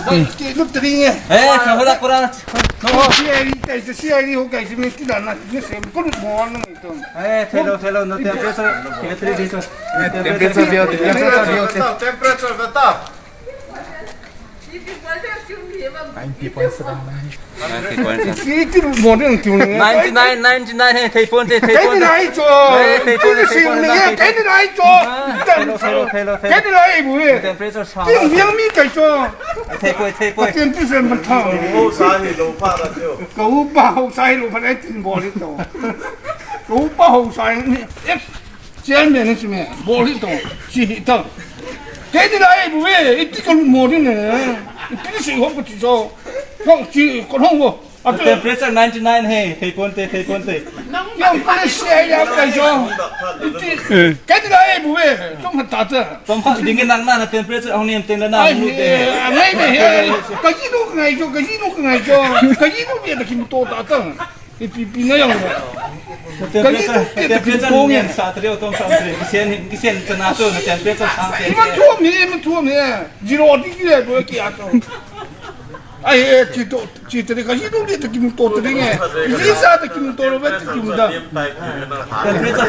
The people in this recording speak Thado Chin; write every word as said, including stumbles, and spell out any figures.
Ke lut tadi nge. Eh, sa hola kura. No ho. Si ai ni tai si ai ni ho kai si me ti na na ni se ko lut mo na ni to. Eh, thelo, thelo, no temperature. Battery di to. Temperature di to. Temperature di to. Temperature di to. Ninety point seven nine. Ninety point seven. Si ti mo ni tu. Ninety nine, ninety nine, hey, thei pon te, thei pon te. Thei nai cho. Hey, thei pon te, thei pon te. Thei nai cho. Thelo, thelo, thelo, thelo. Thei nai bu. Temperature sa. Ti yang mi kai cho. Thei poi, thei poi. Temperature man tha. Ho sa ni lo pa la cho. Ka u pa ho sa ni lo pa nai tin bo ni to. Ka u pa ho sa ni. Chairman ni si me, bol hi to, si hi to. Ke ti lai bu ve, iti ko mo ni ne. Iti si ho ko ti so. Ko ti ko ho wo. A te. Temperature ninety nine he, thei pon te, thei pon te. Yang ko si ya ka so. Iti. Ke ti lai bu ve, so ma ta ta. Som ha ding nang na temperature hong nem ten na. Ai, mu te. Ai, me he. Ka ji no ka ngai so, ka ji no ka ngai so. Ka ji no ve ta ki mu to ta ta. Ipi pi na yang. Temperature, temperature ngen sa trio tom sa trio. Kisen, kisen tana to na temperature sa trio. Ima tuam ni, ima tuam ni. Zero degree bo ki ato. Ai, eh, chi to, chi tadi ka chi to ni ta kim to tadi nge. Chi sa ta kim to lo ve ta kim da. Temperature